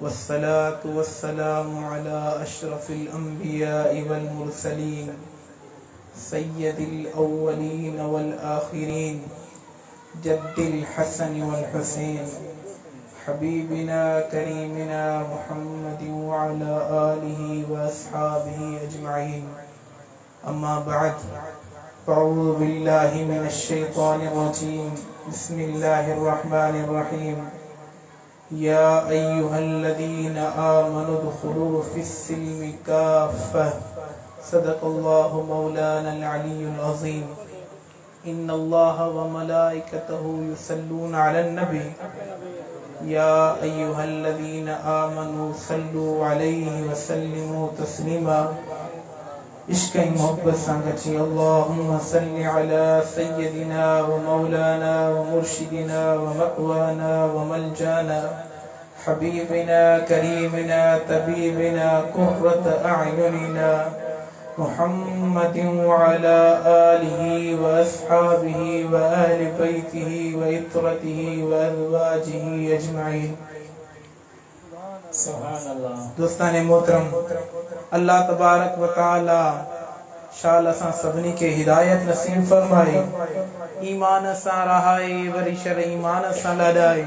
والصلاة والسلام على أشرف الأنبياء والمرسلين سيد الأولين والآخرين جد الحسن والحسين حبيبنا كريمنا محمد وعلى آله وأصحابه أجمعين. أما بعد، فأعوذ بالله من الشيطان الرجيم. بسم الله الرحمن الرحيم. يا أيها الذين آمنوا ادخلوا في السلم كافة. صدق الله مولانا العلي العظيم. إن الله وملائكته يصلون على النبي يا أيها الذين آمنوا صلوا عليه وسلموا تسليما. इश्क ऐं मोहब्बत सां गॾिजी अल्लाहुम्मा सल्लि अला सय्यदिना व मौलाना व मुर्शिदिना व मअवाना व मलजाना हबीबिना करीमिना तबीबिना कुर्रत अअयुनिना मुहम्मद व अला आलिहि व अस्हाबिहि व अहलि बैतिहि व इतरतिहि व अज़वाजिहि अजमईन। दोस्तान मोहतरम, अल्लाह तबारक व तआला शाल असां सभिनी खे हिदायत नसीब फरमाए, ईमान सां रहाए, वरी शर ईमान सां लॾाए,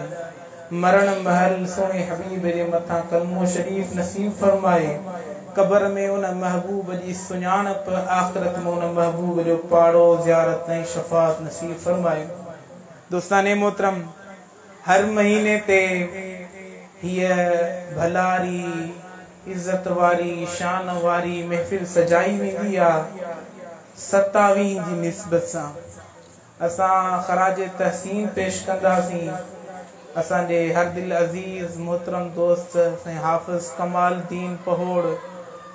मरण महल सुहिणे हबीब जे मथां कलमो शरीफ नसीब फरमाए, क़बर में उन महबूब जी सुञाणप, आख़िरत में उन महबूब जो पाड़ो, ज़ियारत ऐं शफ़ात नसीब फरमाए। दोस्तान मोहतरम, हर महीने ते हीअ भलारी, इज़त वारी, शान वारी महफ़िल सजाई वेंदी आहे 27 जी निस्बत सां। असां ख़राज तहसीन पेश कंदासीं असांजे हर दिल अज़ीज़ मोहतरम दोस्त साईं हाफ़िज़ कमाल दीन पहोड़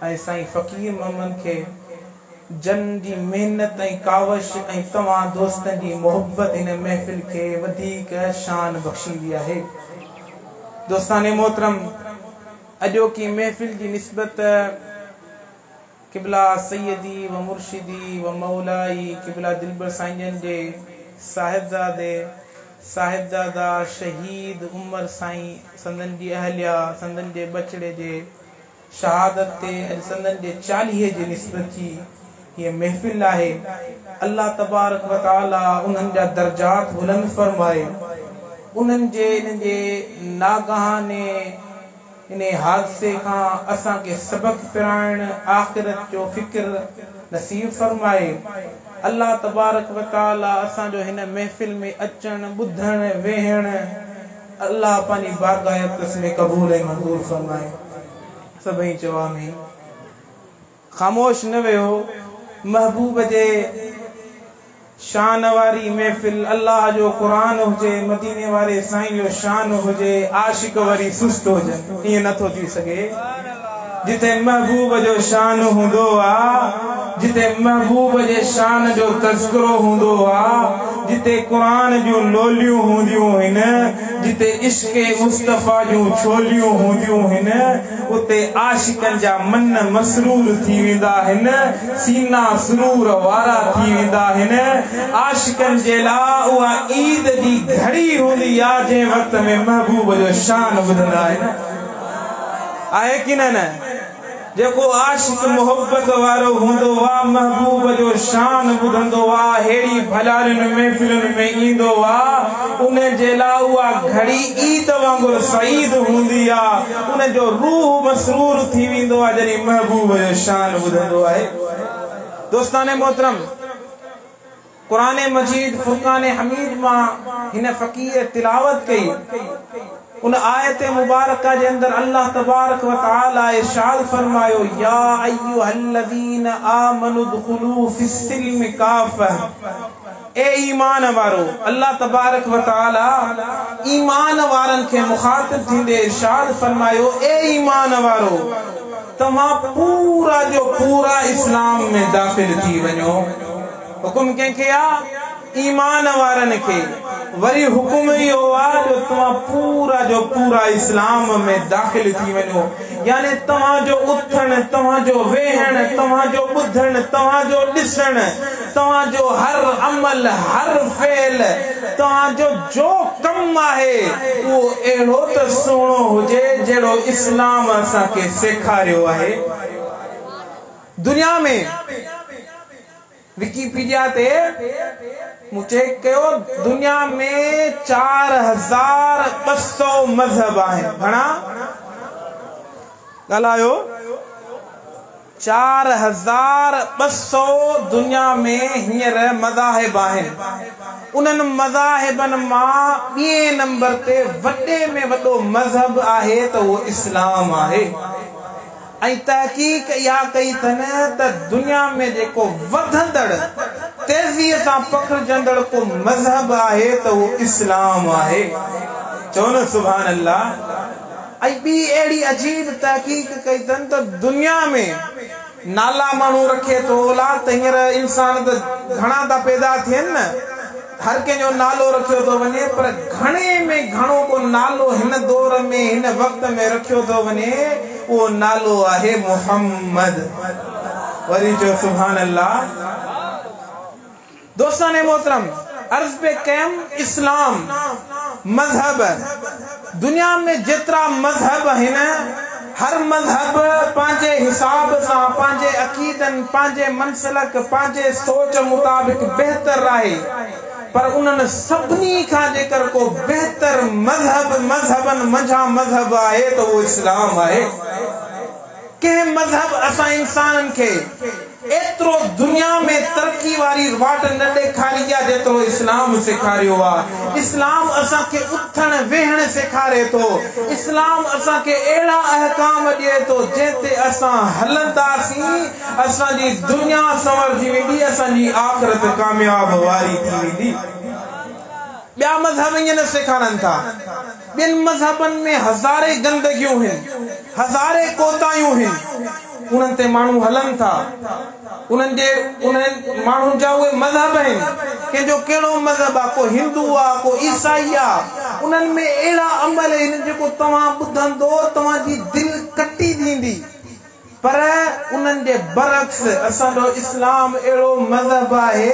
ऐं साईं फ़क़ीर मोहम्मद खे, जन जी महिनत ऐं कावश ऐं तव्हां दोस्तनि जी मोहब्बत हिन महफ़िल खे वधीक शान बख़्शींदी आहे। दोस्तान मोहतरम, अॼोकी महफ़िल जी निस्बत क़िबला सैयदी व मुर्शिदी व मौलाई क़िबला दिलबर साईं जन जे साहिबज़ादे साहिबज़ादा शहीद उमर साईं संदन जी अहलिया संदन जे बचड़े जे शहादत ते ऐं संदन जे 40 जे निस्बत जी हीअ महफ़िल आहे। अल्लाह तबारक व तआला उन्हनि जा दर्जात बुलंद फरमाए, उन्हनि जे इन्हनि जे नागहाने इन हादसे खां असांखे सबक़ पिराइण, आख़िरत जो फ़िक्र नसीब फरमाए। अल्लाह तबारक व तआला असांजो हिन महफ़िल में अचणु, ॿुधणु, वेहणु अल्लाह पंहिंजी बारगाह अक़दस में क़बूल ऐं मंज़ूर फरमाए। सभई चओ आमीन। ख़ामोश न वेहो, महबूब जे शान वारी महफ़िल, अल्लाह जो क़ुरान हुजे, मदीने वारे साईं जो शान हुजे, आशिक वरी सुस्त हुजनि, ईअं नथो थी सघे। जिते महबूब जो शान हूंदो आहे, जिते महबूब जे शान जो तज़किरो हूंदो आहे, जिते क़ुरान जूं लोलियूं हूंदियूं आहिनि, जिते इश्क मुस्तफ़ा जूं छोलियूं हूंदियूं आहिनि, उते आशिकनि जा मन मसरूर थी वेंदा आहिनि, सीना सुरूर वारा थी वेंदा आहिनि। आशिकनि जे लाइ उहा ईद जी घड़ी हूंदी आहे जंहिं वक़्त में महबूब जो शान ॿुधंदा आहिनि। आहे की न? जेको आशिक मोहब्बत वारो हूंदो आहे, महबूब जो शान ॿुधंदो आहे, अहिड़ी भलारियुनि महफ़िलुनि में ईंदो आहे, उन जे लाइ उहा घड़ी ईद वांगुरु सईद हूंदी आहे, उनजो रूह मसरूर थी वेंदो आहे जॾहिं महबूब जो शान ॿुधंदो आहे। दोस्तान मोहतरम, क़ुरान मजीद फुरक़ान हमीद मां हिन फ़क़ीर तिलावत कई। उन आयत मुबारक जे अंदर अल्लाह तबारक व तआला इरशाद फरमायो, या अय्युहल्लज़ीना आमनु दुखुलू फिस्सिल्म काफ़ा। ए ईमान वारो, अल्लाह तबारक व तआला ईमान वारनि खे मुखातिब थींदे इरशाद फरमायो, ए ईमान वारो, तव्हां पूरा जो पूरा इस्लाम में दाख़िल थी वञो। हुकुम कंहिंखे आहे? ईमान वारनि खे। वरी हुकुम इहो आहे जो तव्हां पूरा जो पूरा इस्लाम में दाख़िल थी वञो, यानी तव्हांजो उथणु, तव्हांजो वेहणु, तव्हांजो ॿुधणु, तव्हांजो ॾिसणु, तव्हांजो हर अमल, हर फ़ेल, तव्हांजो जो कमु ڪم آهي اهو اهڙو ته سهڻو هجي جهڙو اسلام اسان کي سيکاريو آهي. دنيا ۾ وڪيپيڊيا تي مون چيڪ ڪيو دنيا ۾ 4200 مذهب آهن. گهڻا؟ ڳالهايو. 4200 دنيا ۾ هينئر مذاهب آهن. انهن مذاهبن مان ٻئين نمبر تي وڏي ۾ وڏو مذهب آهي ته اهو اسلام آهي ۽ تحقيق اها ڪئي اٿن ته دنيا ۾ جيڪو وڌندڙ تيزيء سان پکڙجندڙ ڪو مذهب آهي ته اهو اسلام آهي. چئو نه سبحان الله. ۽ ٻي اهڙي عجيب تحقيق ڪئي اٿن ته دنيا ۾ نالا ماڻهو رکي ٿو اولاد ته هينئر انسان ته گهڻا ٿا پيدا ٿين نه هر ڪنهن جو نالو رکيو ٿو وڃي پر گهڻي ۾ گهڻو ڪو نالو هن دور ۾ هن وقت ۾ رکيو ٿو وڃي اهو نالو آهي محمد وري چئو سبحان الله. دوستان محترم! عرض پئي ڪيم اسلام مذهب دنيا ۾ جيترا مذهب آهن هر مذهب پنهنجي حساب سان پنهنجي عقيدن پنهنجي منسلڪ پنهنجي سوچ مطابق بهتر آهي پر انهن سڀني کان جيڪر ڪو بهتر مذهب مذهبن منجهان مذهب آهي ته اهو اسلام آهي. ڪنهن مذهب اسان انسانن کي ايترو دنيا ۾ ترقي واري واٽ نه ڏيکاري آ جيترو اسلام سيکاريو آ. اسلام اسان کي اٿڻ ويهڻ سيکاري ٿو. اسلام اسان کي اهڙا احڪام ڏئي ٿو جنهن تي اسان هلنداسين اسان جي دنيا سنورجي ويندي اسان جي آخرت ڪامياب واري ٿي ويندي. ٻيا مذهب ائين نه سيکارن ٿا. ٻين مذهبن ۾ هزارين گندگيون هن، هزارين ڪوتاهيون هن، انهن تي ماڻهو هلن ٿا، انهن جي انهن ماڻهن جا اهي مذهب آهن، ڪنهن جو ڪهڙو مذهب آ، ڪو هندو آ، ڪو عيسائي آ، انهن ۾ اهڙا عمل آهن جيڪو توهان ٻڌندو توهان جي دل ڪٽي ٿيندي. پر انهن جي برعڪس اسان جو اسلام اهڙو مذهب آهي،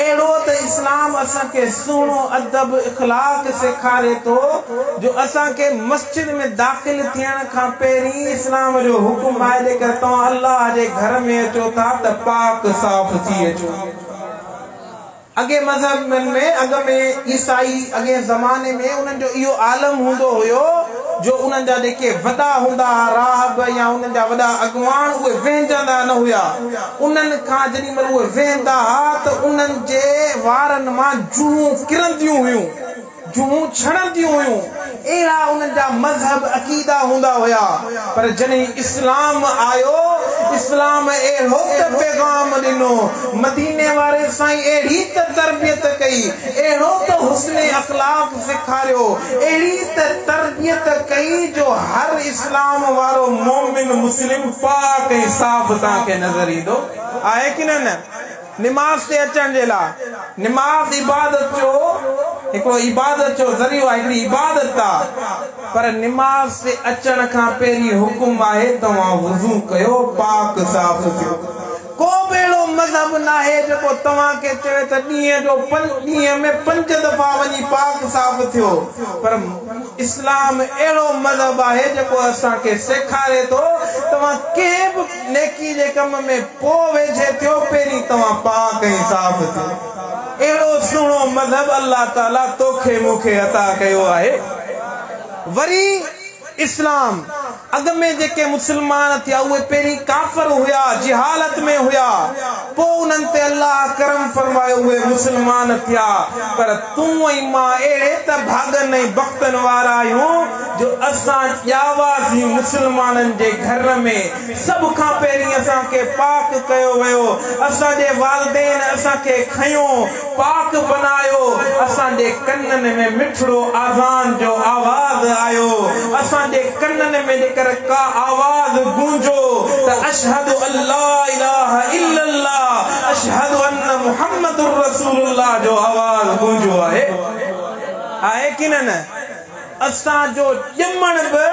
اهڙو ته اسلام اسان کي سهڻو ادب اخلاق سيکاري ٿو جو اسان کي مسجد ۾ داخل ٿيڻ کان پهرين اسلام جو حڪم آهي جيڪر توهان الله جي گهر ۾ اچو ٿا ته پاڪ صاف ٿي اچو. اڳين مذهبن ۾ اڳ ۾ عيسائي اڳئين زماني ۾ انهن جو اهو عالم هوندو هيو جو انهن جا جيڪي وڏا هوندا ها راهب يا انهن جا وڏا اڳواڻ اهي وهنجندا نه هيا انهن کان جيڏي مهل اهي وهندا ها ته انهن جي وارن مان جوئون ڪرنديون هيون. جوئون ڇڻنديون هيون، اهڙا انهن جا مذهب عقيدا هوندا هيا، پر جڏهن اسلام آيو، اسلام اهڙو ته پيغام ڏنو، مديني واري سائين اهڙي ته تربيت ڪئي، اهڙو ته حسن اخلاق سيکاريو، اهڙي ته تربيت ڪئي جو هر اسلام وارو مؤمن مسلم پاڪ ۽ صاف توهان کي نظر ايندو آهي ڪي نه؟ نماز تي اچڻ جي لاء نماز عبادت جو هڪڙو عبادت جو ذريعو آهي هڪڙي عبادت آ پر نماز تي اچڻ کان پهرين حڪم آهي توهان وضو ڪيو پاڪ صاف ٿيو ڪو به اهڙو مذهب ناهي جيڪو توهان کي چوي ته ڏينهن جو ڏينهن ۾ پنج دفعا وڃي پاڪ صاف ٿيو پر اسلام اهڙو مذهب آهي جيڪو اسان کي سيکاري ٿو توهان ڪنهن به نيڪي جي ڪم ۾ پوء ويجهي ٿيو، پهرين توهان پاڪ ۽ صاف ٿيو. اهڙو سهڻو مذهب الله تعالي توکي مون کي عطا ڪيو آهي. وري اسلام اڳ ۾ جيڪي مسلمان ٿيا اهي پهرين ڪافر هيا، جهالت ۾ هيا، پوء انهن تي الله ڪرم فرمايو اهي مسلمان ٿيا، پر تون ۽ مان اهڙي ته ڀاڳن ۽ بختن وارا آهيون جو اسان ڄاواسين مسلمانن جي گهر ۾، سڀ کان پهرين اسان کي پاڪ ڪيو ويو، اسان جي والدين اسان کي کنيو، پاڪ بنايو، اسان جي ڪنن ۾ مٺڙو اذان جو آواز آيو، اسان جي ڪنن ۾ جيڪر ڪا آواز گونجو ته اشهد ان لا اله الا الله اشهد ان محمد رسول الله جو آواز گونجو آهي. آهي ڪي نه؟ اسان جو ڄمڻ به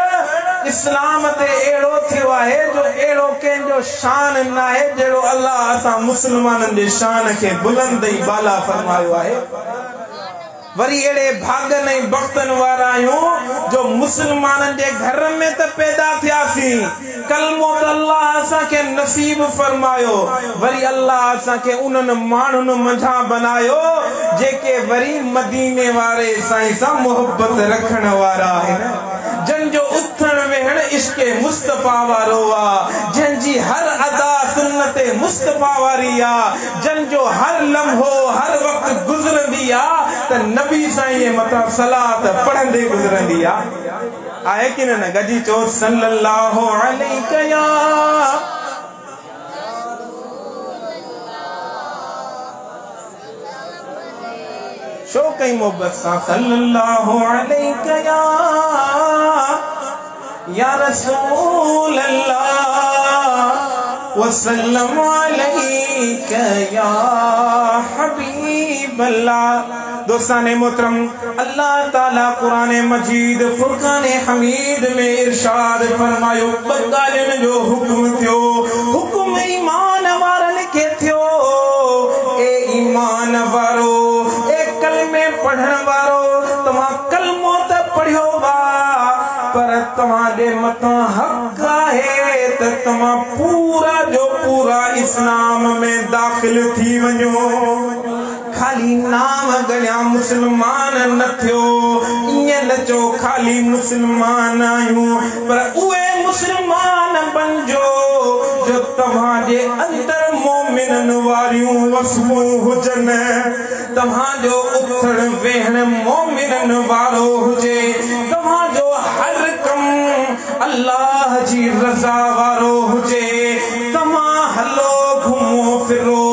اسلام تي اهڙو ٿيو آهي جو اهڙو ڪنهن جو شان ناهي جهڙو الله اسان مسلمانن جي شان کي بلند ۽ بالا فرمايو آهي. وري اهڙي ڀاڳن ۽ بختن وارا آهيون جو مسلمانن جي گهر ۾ ته پيدا ٿياسين، ڪلمو ته الله اسان کي نصيب فرمايو، وري الله اسان کي انهن ماڻهن منجهان بنايو جيڪي وري مديني واري سائين سان محبت رکڻ وارا آهن، جن جو اٿڻ ويهڻ عشق مصطفيٰ وارو آ، جن جي هر ادا سنت مصطفيٰ واري آ. جن جو هر لمحو هر وقت گذرندي آ ته نبي سائين جي مٿان صلات پڙهندي گذرندي آ. آهي ڪي نه نه گڏجي چئو صلي الله عليڪ يا. شوق ۽ محبت سان صلي الله عليڪ يا يا رسول الله وسلم عليڪ يا حبيب الله دوستان محترم الله تعالي قرآن مجيد فرقان حميد ۾ ارشاد فرمايو ٻه ڳالهين جو حڪم ٿيو حڪم ايمان وارن کي ٿيو اي ايمان وارو اي ڪلمي پڙهڻ وارو توهان ڪلمو ته پڙهيو آ پر توهان جي مٿان حق آهي ته توهان پورا جو پورا اسلام ۾ داخل ٿي وڃو. خالي نانء ڳڻيا مسلمان نه ٿيو. ائين نه چئو خالي مسلمان آهيون پر اهي مسلمان بنجو جو توهان جي اندر مومنن واريون وصفون هجن. توهان جو اٿڻ ويهڻ مؤمنن وارو هجي، توهان جو هر ڪم الله جي رضا وارو هجي، توهان هلو گهمو ڦرو،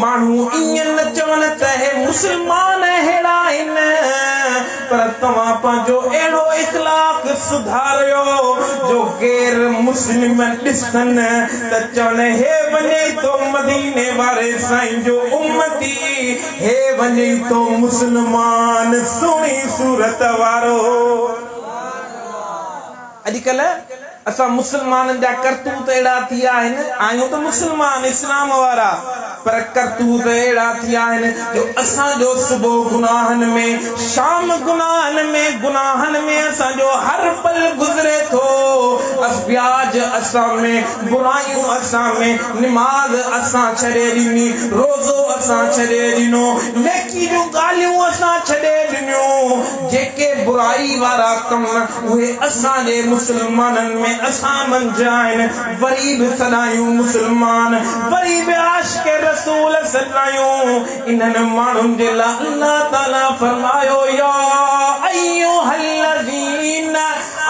ماڻهو ائين نه چون ته هي مسلمان ههڙا آهن، پر توهان پنهنجو اهڙو اخلاق سڌاريو جو غير مسلم ڏسن ته چون هي وڃي ٿو مديني واري سائين جو امتي، هي وڃي ٿو مسلمان سهڻي صورت وارو. اڄڪلهه اسان مسلمانن جا ڪرتوت اهڙا ٿي ويا آهن، آهيون ته مسلمان اسلام وارا پر ڪرتوت اهڙا ٿي ويا آهن جو اسان جو صبح گناهن ۾، شام گناهن ۾، گناهن ۾ اسان جو هر پل گذري ٿو، ازوياج اسان ۾، برايون اسان ۾، نماز اسان ڇڏي ڏني، روزو اسان ڇڏي ڏنو، نيڪي جون ڳالهيون اسان ڇڏي ڏنيون، جيڪي برائي وارا ڪم اهي اسان جي مسلمانن ۾ اسان منجهه آهن، وري به سڏايون مسلمان، وري به عاشق رسول سڏايون، انهن ماڻهن جي لاء الله تعالي فرمايو يا ايها الذين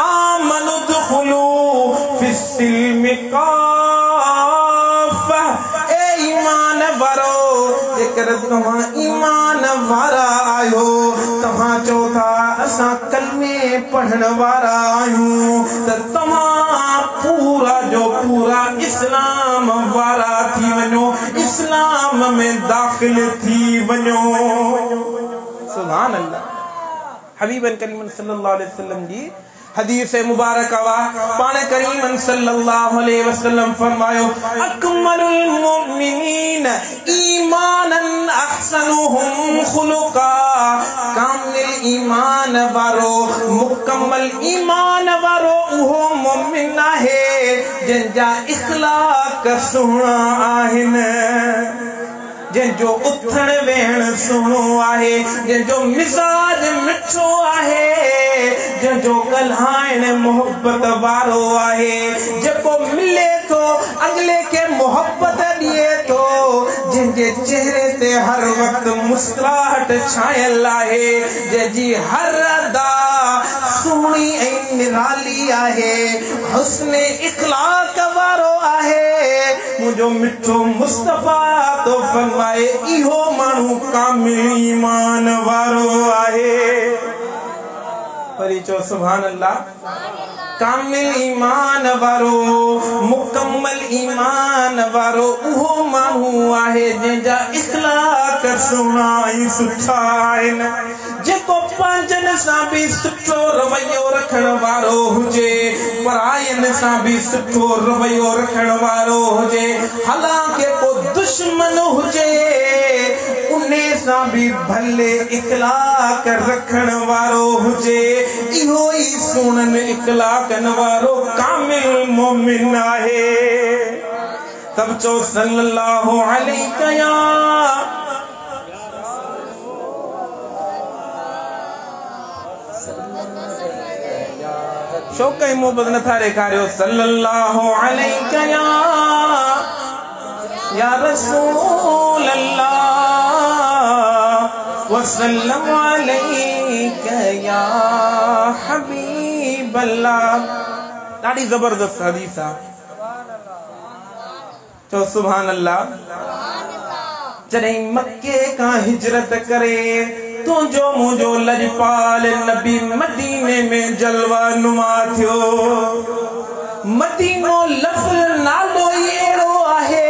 آمنوا ادخلوا في السلم ڪافة اي ايمان وارؤ! جيڪر توهان ايمان وارا آهيو، توهان چئو ٿا اسان ڪلمي پڙهڻ وارا آهيون ته توهان پورا جو پورا اسلام وارا ٿي وڃو، اسلام ۾ داخل ٿي وڃو. سبحان الله! حبيبن ڪريمن صلّي اللّٰه عليه وسلّم جي حديث مبارڪه آ، پاڻ ڪريمن صلّي اللّٰه عليه وسلّم فرمايو، اڪمل المؤمنين ايمانا احسنهم خلقا ڪامل ايمان وارو، مڪمل ايمان وارو اهو مؤمن آهي جنهن جا اخلاق سهڻا آهن. جنهن جو اٿڻ ويهڻ سهڻو آهي، جنهن جو مزاج مٺو آهي، جنهن جو ڳالهائڻ محبت وارو آهي، جيڪو ملي ٿو اڳلي کي محبت ڏئي ٿو، جنهن جي چهري تي هر وقت مسڪراهٽ ڇانيل آهي، جنهن جي هر ادا سهڻي ۽ نرالي آهي، حسن اخلاق وارو آهي. منهنجو مٺو مصطفيٰ ٿو فرمائي اهو ماڻهو ڪامل ايمان وارو آهي. وري چئو سبحان الله. ڪامل ايمان وارو، مڪمل ايمان وارو اهو ماڻهو آهي جنهن جا اخلاق سهڻا ۽ سٺا آهن. جيڪو پنهنجن سان به سٺو رويو رکڻ وارو هجي، پراين سان به سٺو رويو رکڻ وارو هجي، حالانڪه ڪو دشمن هجي، انهي सां बि भले इख़लाक रखण वारो हुजे, इहो ई सुहिणनि इख़लाकनि वारो कामिल मोमिन आहे। सभु चओ सल्लल्लाहु अलैहि या शौक़ ऐं मोहबत नथा ॾेखारियो। सल्लल्लाहु अलैहि या रसूल अल्लाह वसल्लम अलैका या हबीब अल्लाह। ॾाढी ज़बरदस्त हदीस आहे। चओ सुभान अल्लाह। जॾहिं मक्के खां हिजरत करे तुंहिंजो मुंहिंजो लजपाल नबी मदीने में जलवा नुमा थियो। मदीनो लफ़्ज़ नालो ई अहिड़ो आहे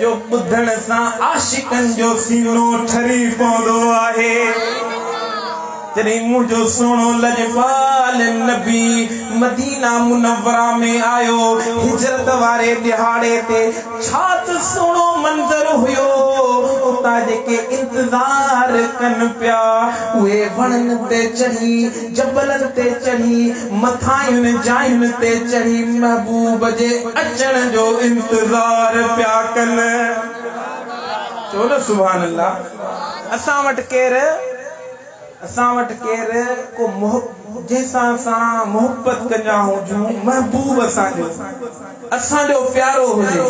जो ॿुधण सां आशिकनि जो सीनो ठरी पवंदो आहे। जॾहिं मुंहिंजो सुहिणो लजपाल नबी मदीना मुनव्वरा में आयो, हिजरत वारे ॾिहाड़े ते छा त सुहिणो मंज़र हुयो। उतां जेके इंतज़ार कनि पिया उहे वणनि ते चढ़ी, जबलनि ते चढ़ी, मथायुनि जायुनि ते चढ़ी महबूब जे अचण जो इंतज़ार पिया कनि। चओ न सुभान अल्लाह। असां वटि केरु, असां वटि केरु को जंहिंसां असां मोहबत कंदा हुजूं, महबूब असांजो, असांजो प्यारो हुजे,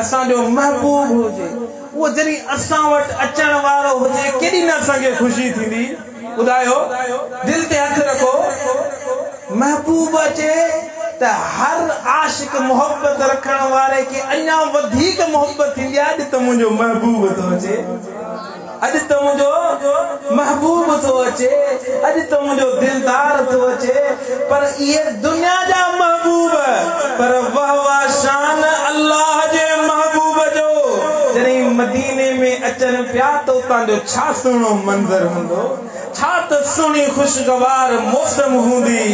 असांजो महबूब हुजे, उहो जॾहिं असां वटि अचण वारो हुजे केॾी न असांखे ख़ुशी थींदी। ॿुधायो, दिलि ते हथु रखो, महबूब अचे त हर आशिक मोहबत रखण वारे खे अञा वधीक मोहबत थींदी आहे। अॼु त मुंहिंजो महबूब थो अचे, अॼु त मुंहिंजो महबूब थो अचे, अॼु त मुंहिंजो दिलदार थो अचे। पर इहे दुनिया जा महबूब, पर वाह वाह शान अल्लाह जे महबूब जो। जॾहिं मदीने में अचनि पिया त उतां जो छा सुहिणो मंज़र हूंदो, छा त सुहिणी ख़ुशगवार मौसम हूंदी।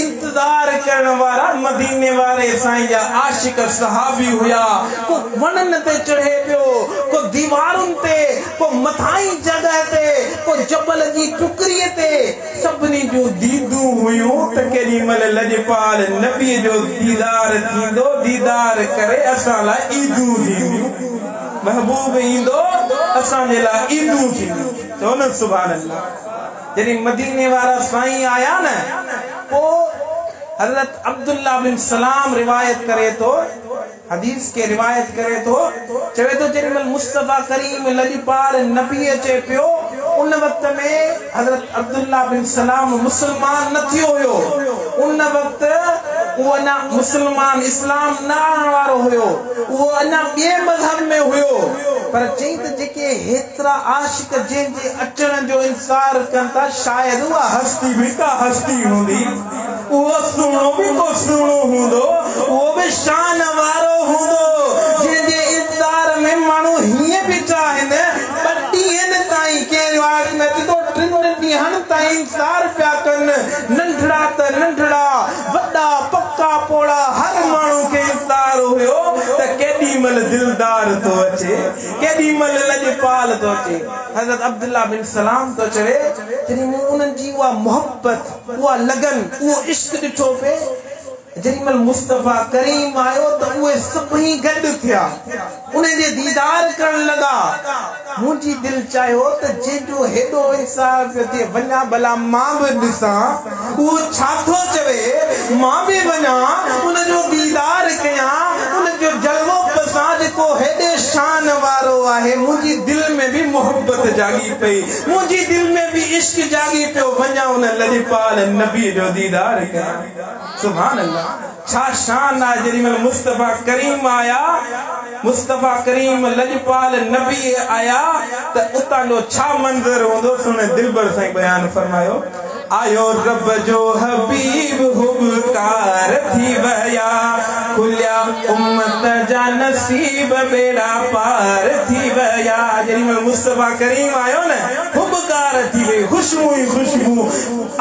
इंतज़ार करण वारा मदीने वारे साईं जा आशिक सहाबी हुया। को वणनि ते चढ़े पियो, को दीवारुनि ते, को मथाई जॻह ते, को जबल जी टुकड़ीअ ते। सभिनी जूं दीदूं हुयूं त केॾी महिल लजपाल नबीअ जो दीदार थींदो, दीदार करे असां लाइ ईदूं थींदियूं, महबूब ईंदो असांजे लाइ ईदूं थींदियूं। चओ न सुभान अल्लाह। जॾहिं मदीने वारा साईं आया न, पोइ हज़रत अब्दुल्ला बिन सलाम रिवायत करे थो, हदीस खे रिवायत करे थो, चवे थो जेॾी महिल मुस्तफ़ा करीम लजपाल नबी अचे पियो, उन वक़्त में हज़रत अब्दुल्ला बिन सलाम मुसलमान न थियो हुयो। उन वक़्तु उहो अञा मुसलमान इस्लाम न आणण वारो हुयो, उहो अञा ॿिए मज़हब में हुयो। पर चई त जेके हेतिरा आशिक जंहिंजे अचण जो इंतज़ार कनि था, शायदि उहा हस्ती बि का हस्ती हूंदी, उहो सुहिणो बि को सुहिणो हूंदो, उहो बि शान वारो हूंदो, जंहिंजे इंतज़ार में माण्हू हीअं बीठा आहिनि ॿ ॾींहनि ताईं, कंहिं रिवायत में अचे थो टिनि ॾींहनि ताईं इंतज़ार पिया कनि। नंढड़ा त नंढड़ा, वॾा पका पोड़ा, हर माण्हू खे इंतज़ार हुयो त केॾी महिल दिलदार थो अचे, केॾी महिल लजपाल थो अचे। हज़रत अब्दुल्ला बिन सलाम थो चवे, जॾहिं मूं उन्हनि जी उहा मोहबत, उहा लगन, उहो इश्क ॾिठो पे, जॾहिं महिल मुस्तफ़ा करीम आयो त उहे सभई गॾु थिया, उनजे दीदार करण लॻा। मुंहिंजी दिलि चाहियो त जंहिंजो हेॾो इंतज़ार पियो थिए, वञा भला मां बि ॾिसां उहो छा थो चवे, मां बि वञा उनजो दीदार कयां, उनजो जलवो पसां जेको हेॾे शान वारो आहे। मुंहिंजी दिलि में बि मोहबत जाॻी पई, मुंहिंजी दिलि में बि इश्क जाॻी पियो, वञा उन लजपाल नबी जो दीदार कयां। सुभान अल्लाह, छा शान आहे। जेॾी महिल मुस्तफ़ा करीम आया, मुस्तफ़ा करीम लजपाल नबी आया त उतां जो छा मंज़र हूंदो, सुणे दिलबर साईं बयान फरमायो। आयो रब जो हबीब हुबकार थी विया, खुलिया उम्मत जा नसीब बेड़ा पार थी विया। जॾहिं महिल मुस्तफ़ा करीम आयो न, हुबकार थी वई, ख़ुशबू ई ख़ुशबू,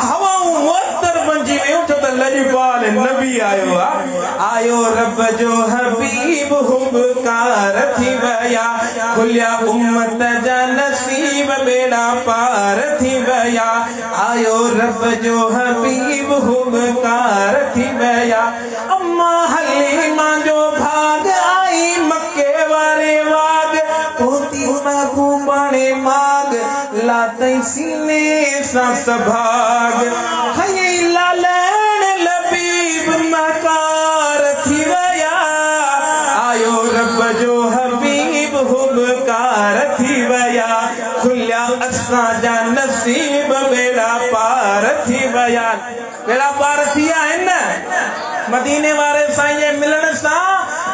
हवाऊं मुअत्तर बणिजी वियूं, छो त लजपाल नबी आयो आहे। आयो रब जो हबीब हुबकार थी विया, खुलिया उम्मत जा नसीब बेड़ा पार थी विया, आयो रब जो हबीब हुबकार थी विया। अम्मा हलीमा जो भाग आई मक्के वारे वाग, पहुती महबूबाणे माग, लातई सीने सां सभाग, खयई लालण लबीब मकार थी विया, आयो रब जो हबीब हुबकार थी विया, खुलिया असां जा नसीब बेड़ा पार थी विया। बेड़ा पार थी विया आहिनि न, मदीने वारे साईं जे मिलण सां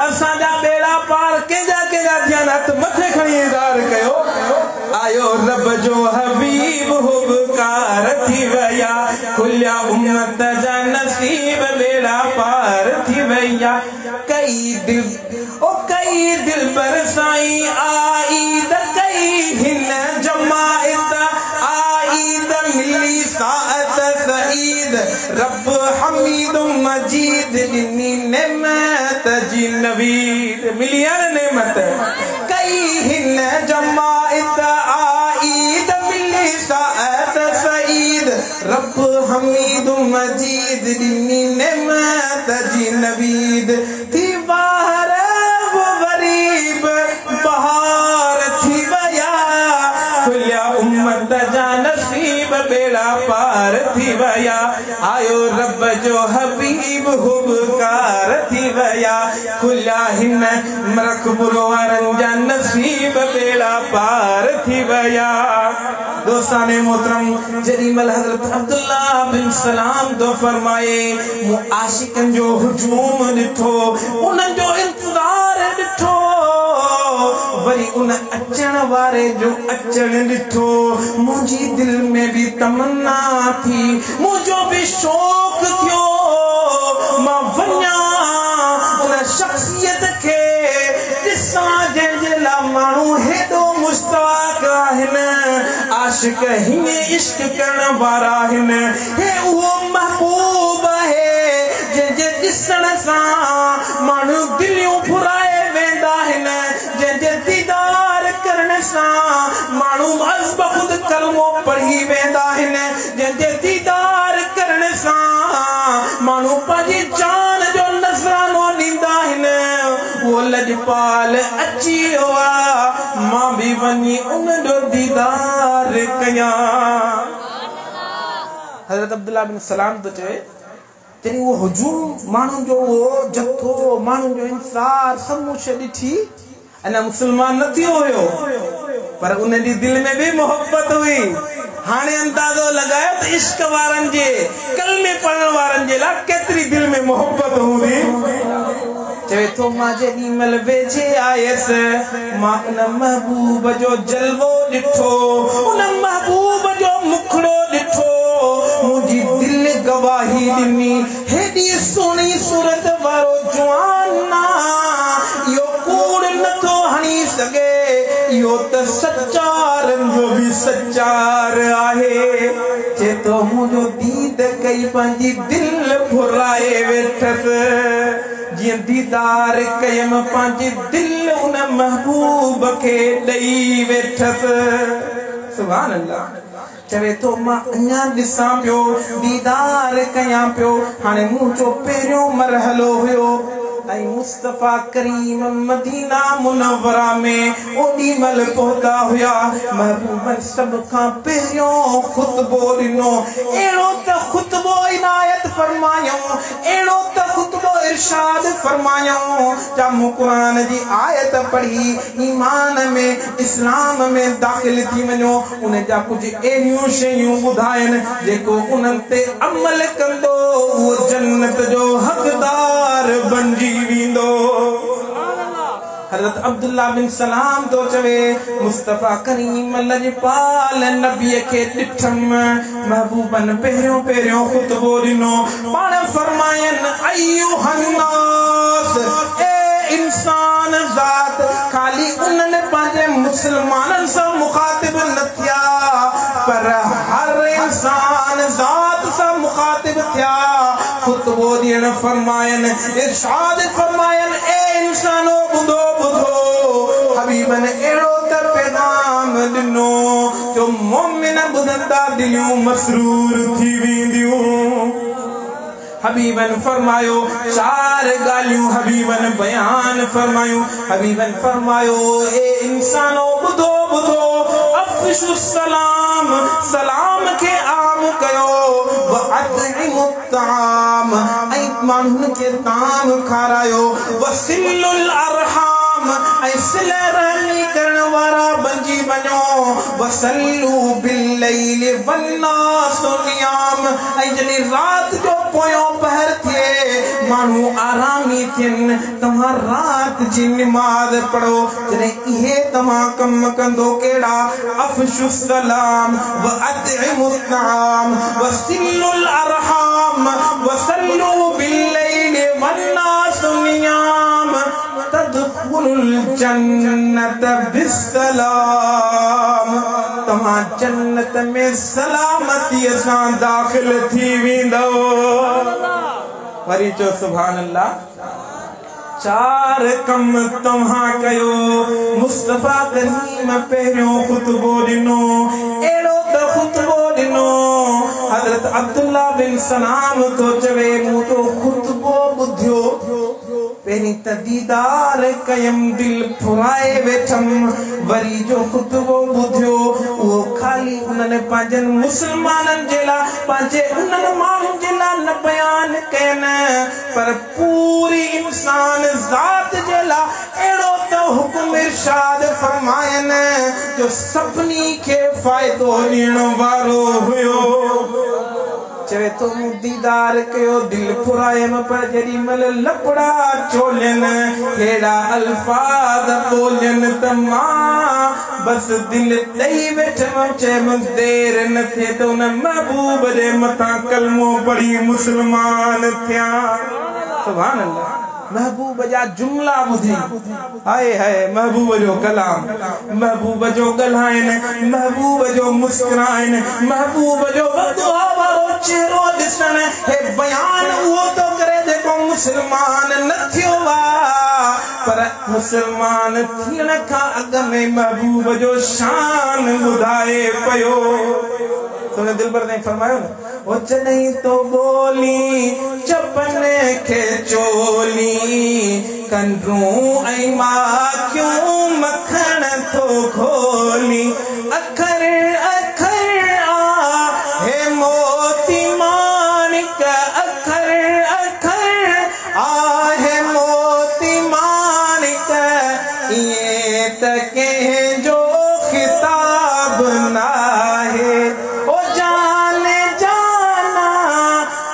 असांजा बेड़ा पार कंहिंजा कंहिंजा थिया आहिनि? हथ मथे खणी इज़हार कयो। आयो रब जो हबीब हुबकार थी विया, खुलिया उम्मत जा नसीब बेड़ा पार थी विया। कई दिल ओ कई दिल पर साईं आई त कई हिन जमाइत आई त मिली साअत सईद, रब हमीद मजीद ॾिनी नेमत जी नवीद। मिली आहे न नेमत? कई हिन जमाइत आई त मिली साअत सईद, रब हमीद मजीद ॾिनी नेमत जी नवीद। थी वार गरीब बहार थी विया, खुलिया उम्मत जा नसीब बेड़ा पार थी विया, आयो रब जो हबीब हुबकार थी विया, खुलिया हिन मरखबुरो वारनि जा नसीब बेड़ा पार थी विया। दोस्ताने मोहतरम, जॾीं महिल हज़रत अब्दुल्ला बिन सलाम थो फरमाए, मूं आशिकनि जो हुजूम ॾिठो, उन्हनि जो इंतज़ार ॾिठो, वरी उन अचण वारे जो अचण ॾिठो, मुंहिंजी दिलि में बि तमन्ना थी, मुंहिंजो बि शौक़ थियो, मां वञा उन शख़्सियत खे ॾिसां जंहिंजे लाइ माण्हू हेॾो मुश्ताक आहिनि, आशिक हीअं इश्क करण वारा आहिनि। हे उहो महबूब आहे जंहिंजे ॾिसण सां माण्हू दिलियूं फुराए वेंदा आहिनि, जंहिंजे दीदार करण सां माण्हू अज़-ब-ख़ुद कलमो पढ़ी वेंदा आहिनि, जंहिंजे दीदार करण सां माण्हू पंहिंजी जान जो नज़रानो ॾींदा आहिनि। उहो लजपाल अची वियो आहे, मां बि वञी उनजो दीदार कयां। हज़रत अब्दुल्ला बिन सलाम थो चवे, जॾहिं उहो हुजूम माण्हुनि जो उहो जथो माण्हुनि जो इंतज़ार सभु मूं शइ ॾिठी, अञा मुस्लमान न थियो हुयो, पर उनजी दिलि में बि मोहबत हुई। हाणे अंदाज़ो लॻायो त इश्क वारनि जे कलमे पढ़ण वारनि जे लाइ केतिरी दिलि में मोहबत हूंदी। चवे थो मां जेॾी महिल वेझे आयुसि, मां उन महबूब जो जलवो ॾिठो, उन महबूब जो मुखड़ो ॾिठो, मुंहिंजी दिलि गवाही ॾिनी, हेॾी सुहिणी सूरत वारो जवान ना, इहो कूड़ नथो हणी सघे, इहो त सचारनि जो बि सचार आहे। चए थो मुंहिंजो दीद कई पंहिंजी दिलि फुराए वेठसि, जीअं दीदार कयमि पंहिंजी दिलि उन महबूब खे ॾेई वेठसि। सुभान अल्लाह। चवे थो मां अञा ॾिसां पियो, दीदार कयां पियो। हाणे मुंहिंजो पहिरियों मरहलो हुयो ऐं मुस्तफ़ा करीम मदीना मुनव्वरा में ओॾी महिल पहुता हुया। महबूबनि सभ खां पहिरियों ख़ुतबो ॾिनो, अहिड़ो त ख़ुतबो इनायत फरमायूं, अहिड़ो त ख़ुतबो इरशाद फरमायूं, जा मूं क़ुरान जी आयत पढ़ी ईमान में इस्लाम में दाख़िल थी वञो। उन जा कुझु अहिड़ियूं शयूं ॿुधाइनि जेको उन्हनि ते अमल कंदो उहो जन्नत जो हक़दार बणिजी वेंदो। हज़रत अब्दुल्ला बिन सलाम थो चवे, मुस्तफ़ा करीम लजपाल नबीअ खे ॾिठमि, महबूबनि पहिरियों पहिरियों ख़ुतबो ॾिनो। पाण फरमाइनि, अय्युहन्नास, ए इंसान ज़ात, ख़ाली उन्हनि पंहिंजे मुस्लमाननि सां मुखातिब न थिया, पर हर इंसान ज़ात सां मुखातिब थिया। ख़ुतबो ॾियण ڏيڻ फरमाइनि, इरशाद फरमाइनि, ए इंसानो ॿुधो ॿुधो, हबीबनि अहिड़ो त पैगाम ॾिनो जो मोमिन ॿुधंदा दिलियूं मसरूर थी वेंदियूं। हबीबन फरमायो चार ॻाल्हियूं हबीबन बयान फरमायूं। हबीबन फरमायो ए इंसानो ॿुधो ॿुधो, अफ़शु सलाम, सलाम खे आम कयो, व अतइमु ताम, ऐं माण्हुनि खे ताम खारायो, वसिलुल अरहाम, ऐं सिल रहमी करण वारा बणजी वञो, वसल्लू बिल्लैल वन्नासु नियाम, ऐं जॾहिं राति जो पोयों पहर थिए माण्हू आरामी थियनि, तव्हां राति जी निमाज़ पढ़ो। जॾहिं इहे तव्हां कम कंदो कहिड़ा, अफ़शु सलाम व अतइमु ताम वसिलुल अरहाम वसल्लू बिल्लैल वन्नासु नियाम तदखुलुल जन्नत बिस्सलाम, तव्हां जन्नत में सलामतीअ सां दाख़िल थी वेंदव। वरी चओ सुभान अल्लाह। चार कम तव्हां कयो, मुस्तफ़ा करीम पहिरियों ख़ुतबो ॾिनो, अहिड़ो त ख़ुतबो ॾिनो, हज़रत अब्दुल्ला बिन सलाम थो चवे मूं तो ख़ुतबो ॿुधियो, पहिरीं त दीदार कयमि, दिलि फुराए वेठमि, वरी जो ख़ुतबो ॿुधियो उहो ख़ाली उन्हनि पंहिंजनि मुस्लमाननि जे लाइ, पंहिंजे उन्हनि माण्हुनि जे लाइ न बयान कयनि, पर पूरी इंसान ज़ात जे लाइ अहिड़ो त हुकुम इरशाद फरमाइनि जो सभिनी खे फ़ाइदो ॾियण वारो हुयो। चवे थो मूं दीदार कयो, दिलि फुरायमि, पर जेॾी महिल लपड़ा चोलियनि, अहिड़ा अल्फ़ाज़ ॿोलियनि त मां बसि दिलि ॾेई वेठमि। चयमि देरि न थिए त उन महबूब जे मथां कलमो पढ़ी मुस्लमान थियां। सुभान अल्लाह। महबूब जा जुमला ॿुधी, हाय हाय, महबूब जो कलाम, महबूब जो ॻाल्हाइनि, महबूब जो मुस्कुराइनि, महबूब जो वदुआ वारो चेहरो ॾिसणु, हे बयान उहो थो करे जेको मुस्लमान न थियो आहे, पर मुस्लमान थियण खां अॻु में महबूब जो शान ॿुधाए पियो। तूने दिलबर ने फरमायो न, ओ जॾहिं तो ॿोली चपन खे चोली, कंडूं ऐं माखियूं मखण थो घोली, अखर अखर आहे मोती माणिक, अखर अखर आहे मोती माणिक, ईअं त कंहिंजो ख़िताब नाहे, ओ जाने जाना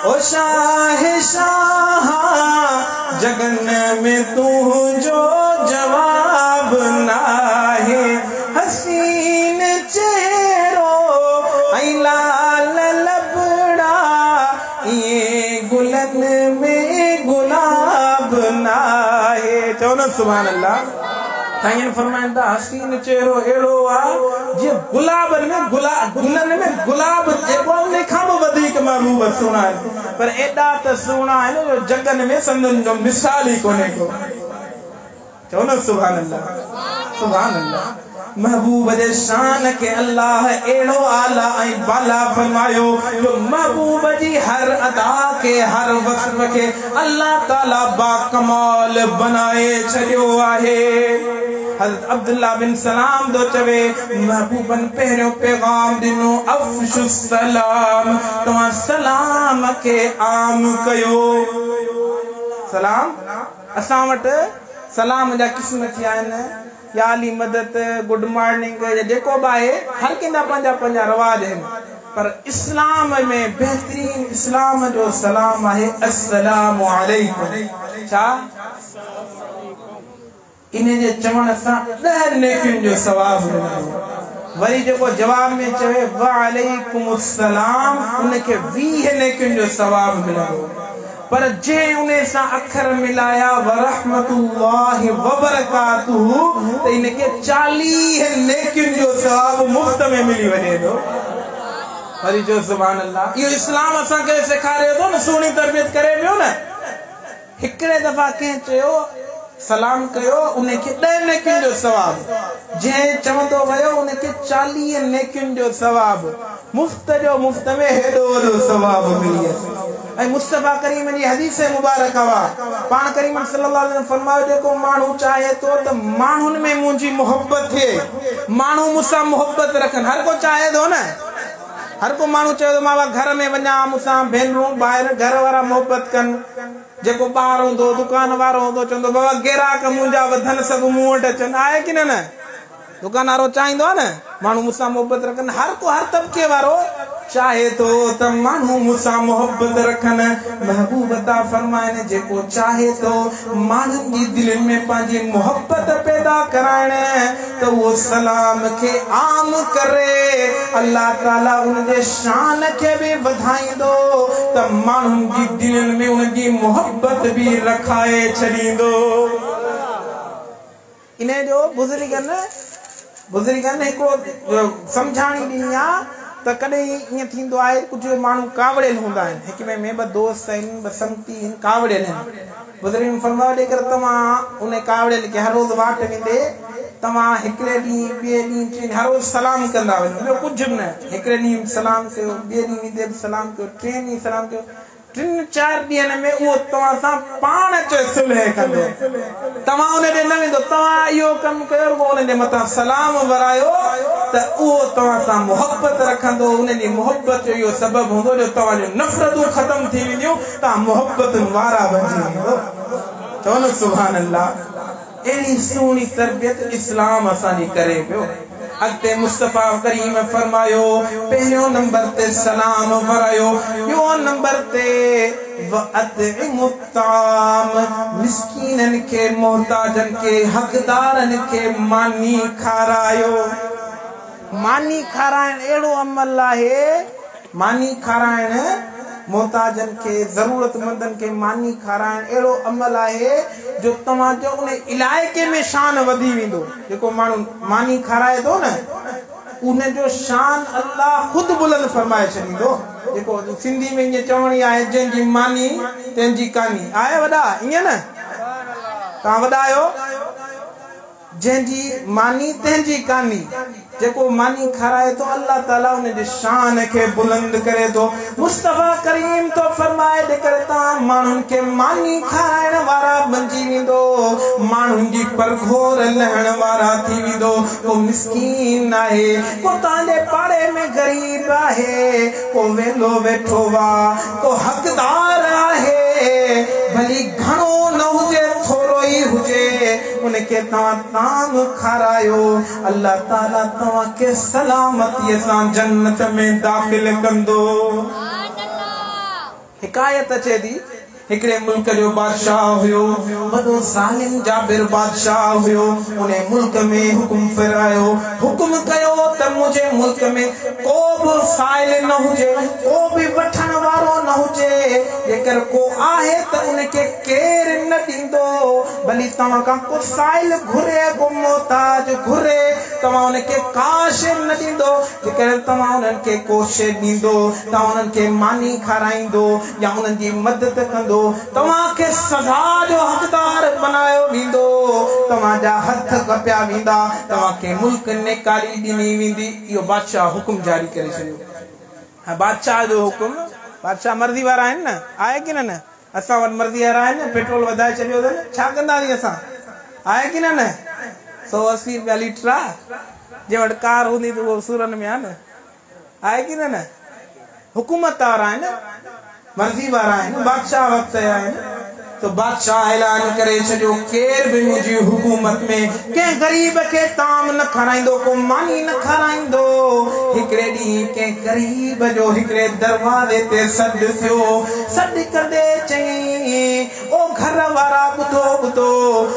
ओ शाह शाह, जगन में तुंहिंजो जवाब नाहे, हसीन चेहरो ऐं लाल लबड़ा, ईअं गुलनि में गुलाब नाहे। चओ न सुभान अल्लाह। साईं फरमाइनि था हसीन चेहरो अहिड़ो आहे जीअं गुलाबनि में गुलनि में गुलाब जेको आहे उन खां बि वधीक महबूब सुहिणा आहिनि, पर एॾा त सुहिणा आहिनि जो जगन में संदन जो मिसाल ई कोन्हे को। चओ न सुभान अल्लाह, सुभान अल्लाह। महबूब जे शान खे अल्लाह अहिड़ो आला ऐं बाला फरमायो जो महबूब जी हर अदा खे, हर वस्फ खे अल्लाह ताला बाकमाल बनाए छॾियो आहे। हज़रत अब्दुल्ला बिन सलाम थो चवे महबूबनि पहिरियों पैगाम ॾिनो अफ़शु सलाम, तव्हां सलाम खे आम कयो। सलाम असां वटि सलाम जा क़िस्म थिया आहिनि, या अली मदद, गुड मॉर्निंग, जेको बि आहे, हर कंहिंजा पंहिंजा पंहिंजा रवाज आहिनि, पर इस्लाम में बहितरीन इस्लाम जो सलाम आहे अस्सलामु अलैकुम। छा इन जे चवण सां 10 नेकियुनि जो सवाब मिलंदो। वरी जेको जवाब में चवे वालेकुम अस्सलाम, उनखे 20 नेकियुनि जो सवाब मिलंदो। पर जंहिं उन सां अखर मिलाया वरहमतुल्लाहि वबरकातुहू, त इनखे 40 नेकियुनि जो सवाब मुफ़्त में मिली वञे थो। वरी चओ सुभान अल्लाह। इहो इस्लाम असांखे सेखारे थो न, सुहिणी तरबियत करे पियो न। هڪڙي دفعا ڪنهن چيو سلام ڪيو ان کي 10 نيڪين جو ثواب، جنهن چوندو ويو ان کي 40 نيڪين جو ثواب، مفت جو مفت ۾ هيڏو وڏو ثواب مليس. ۽ مصطفيٰ ڪريم جي حديث مبارڪ آ، پاڻ ڪريم صلي الله عليه وسلم فرمايو جيڪو ماڻهو چاهي ٿو ته ماڻهن ۾ منهنجي محبت ٿئي، ماڻهو مون سان محبت رکن، هر ڪو چاهي ٿو نه، هر ڪو ماڻهو چوي ٿو مان گهر ۾ وڃان مون سان ڀينرون ڀائر گهر وارا محبت ڪن، جيڪو ٻاهر هوندو دڪان وارو هوندو چوندو بابا گراهڪ منهنجا وڌن سڀ مون وٽ اچن، آهي ڪي نه نه دڪان وارو چاهيندو آهي نه ماڻهو مون سان محبت رکن، هر ڪو هر طبقي وارو چاهي ٿو ته ماڻهو مون سان محبت رکن. محبوب ٿا فرمائن جيڪو چاهي ٿو ماڻهن جي دلين ۾ پنهنجي محبت پيدا ڪرائڻ ته اهو سلام کي عام ڪري، الله تعالي ان جي شان کي به وڌائيندو ته ماڻهن جي دلين ۾ ان جي محبت به رکائي ڇڏيندو. انهيء جو بزرگن بزرگن هڪڙو سمجهاڻي ڏني آ ته ڪڏهن ائين ٿيندو آهي ڪجهه ماڻهو ڪاوڙيل هوندا آهن، هڪ ٻئي ۾ ٻه دوست آهن، ٻه سنگتي آهن، ڪاوڙيل آهن. بزرگن فرمايو جيڪر توهان ان ڪاوڙيل کي هر روز واٽ ويندي توهان هڪڙي ڏينهن ٻئي ڏينهن ٽئين ڏينهن هر روز سلام ڪندا وڃو ٻيو ڪجهه به نه، هڪڙي ڏينهن سلام ڪيو، ٻئي ڏينهن ويندي به سلام ڪيو، ٽئين ڏينهن سلام ڪيو، ٽن چار ڏينهن ۾ اهو توهان سان پاڻ اچي صلح ڪندو. توهان ان ڏي نه ويندو. توهان اهو ڪم ڪيو رڳو ان جي مٿان سلام ورايو ته اهو توهان سان محبت رکندو. ان جي محبت جو اهو سبب هوندو جو توهان جون نفرتون ختم ٿي وينديون، توهان محبتن وارا بنجي ويندو. چئو نه سبحان الله. اهڙي سهڻي تربيت اسلام اسان جي ڪري پيو. اڳتي مصطفيٰ ڪريم فرمايو، پهريون نمبر تي سلام ورايو، ٻيو نمبر تي واطعموا الطعام مسڪينن کي، محتاجن کي، حقدارن کي ماني کارايو. ماني کارائڻ اهڙو عمل آهي، ماني کارائڻ محتاجن کي، ضرورتمندن کي ماني کارائڻ اهڙو عمل آهي جو توهان جو ان علائقي ۾ شان وڌي ويندو. جيڪو ماڻهو ماني کارائي ٿو نه، ان جو شان الله خود بلند فرمائي ڇڏيندو. جيڪو سنڌي ۾ ائين چوڻي آهي، جنهن جي ماني تنهن جي ڪاني. آهي وڏا ائين نه؟ توهان وڏا آهيو؟ جنهن جي ماني تنهن جي ڪاني، جيڪو ماني کارائي ٿو الله تعالي ان جي شان کي بلند ڪري ٿو. مصطفيٰ ڪريم ٿو فرمائي جيڪر توهان ماڻهن کي ماني کارائڻ وارا بنجي ويندو، ماڻهن جي پرگهور لهڻ وارا ٿي ويندو، ڪو مسڪين آهي، ڪو توهان جي پاڙي ۾ غريب آهي، ڪو ويلو ويٺو آ، ڪو حقدار آهي، ڀلي گهڻو نه هجي ٿورو ئي هجي، ان کي توهان طعام کارايو، الله تعالي توهان کي سلامتيء سان جنت ۾ داخل ڪندو. حڪايت اچي ٿي، هڪڙي ملڪ جو بادشاهه هيو، وڏو ظالم جابر بادشاهه هيو، انهي ملڪ ۾ حڪم ڦيرايو، حڪم ڪيو ته منهنجي ملڪ ۾ ڪو به سائل نه هجي، ڪو به وٺڻ وارو نه هجي، جيڪر ڪو آهي ته ان کي ڪير نه ڏيندو، ڀلي توهان کان ڪو سائل گهري، ڪو محتاج گهري، توهان ان کي ڪا شيء نه ڏيندو، جيڪڏهن توهان انهن کي ڪو شيء ڏيندو، توهان انهن کي ماني کارائيندو يا انهن جي مدد ڪندو، توهان کي سزا جو حقدار بنايو ويندو، توهان جا هٿ ڪپيا ويندا، توهان کي ملڪ نيڪالي ڏني ويندي. اهو بادشاهه حڪم جاري ڪري ڇڏيو. هاڻي بادشاهه جو حڪم، بادشاهه مرضي وارا آهن نه، آهي ڪي نه نه؟ اسان وٽ مرضي وارا آهن نه، پيٽرول وڌائي ڇڏيو اٿن، ڇا ڪنداسين اسان، آهي ڪي نه نه؟ 180 رپيا ليٽر آ، جنهن وٽ ڪار هوندي ته اهو سورن ۾ آ نه، آهي ڪي نه نه؟ حڪومت وارا آهن، مرضي وارا آهن، بادشاهه وقت جا آهن، ته بادشاهه اعلان ڪري ڇڏيو، ڪير به منهنجي حڪومت ۾ ڪنهن غريب کي طعام نه کارائيندو، ڪو ماني نه کارائيندو. هڪڙي ڏينهن ڪنهن غريب جو هڪڙي دروازي تي سڏ ٿيو. سڏ ڪندي چيائين، او گهر وارا ٻڌو ٻڌو،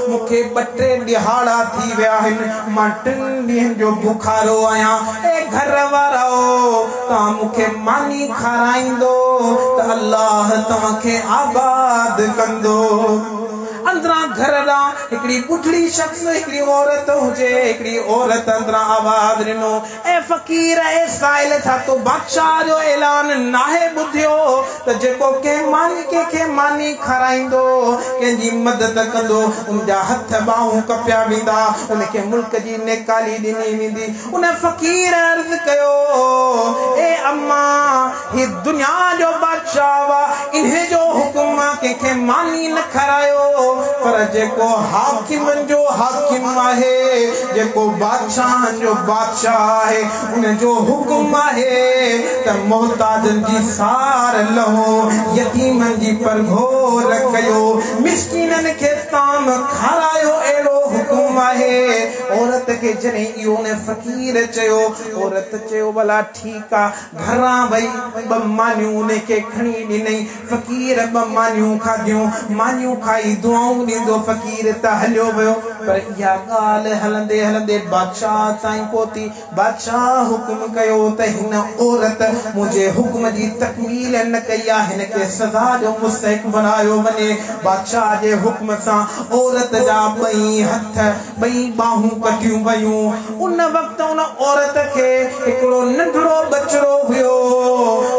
مون کي ٻه ٽي ڏهاڙا ٿي ويا آهن، مان ٽن ڏينهن جو بکارو آهيان. اي گهر وارؤ! توهان مون کي ماني کارائيندو ته الله توهان کي آباد ڪندو. اندران گهر ڏانهن هڪڙي ٻڍڙي شخص، هڪڙي عورت هجي، هڪڙي عورت اندران آواز ڏنو، اي فقير، اي سائل، ڇا تو بادشاهه جو اعلان ناهي ٻڌيو ته جيڪو ڪنهن ماني ڪنهن کي ماني کارائيندو، ڪنهن جي مدد ڪندو، ان جا هٿ ٻانهون ڪپيا ويندا، ان کي ملڪ جي نيڪالي ڏني ويندي. ان فقير عرض ڪيو، اي اما! هي دنيا جو بادشاهه آ، انهي جو حڪم آ ڪنهن کي ماني نه کارايو، پر جيڪو حاڪمن جو حاڪم آهي، جيڪو بادشاهن جو بادشاهه آهي، ان جو حڪم آهي ته محتاجن جي سار لهو، يتيمن جي پرگهور ڪيو، مسڪينن کي طعام کارايو، اهڙو حڪم آهي. عورت کي جڏهن اهو ان فقير چيو، عورت چيو ڀلا ٺيڪ آ، گهران وئي، ٻه مانيون ان کي کڻي ڏنئي. فقير ٻه مانيون کاڌيون. مانيون کائي دعائون ڏيندو فقير ته هليو ويو. پر اها ڳالهه هلندي هلندي بادشاهه تائين پهتي. بادشاهه حڪم ڪيو ته هن عورت منهنجي حڪم جي تڪميل نه ڪئي آ، هن کي سزا جو مستحق بڻايو وڃي. بادشاهه جي حڪم سان عورت جا ٻئي هٿ، ٻئي ٻانهون ڪٽيون ويون. ان وقت ان عورت کي هڪڙو ننڍڙو ٻچڙو هيو.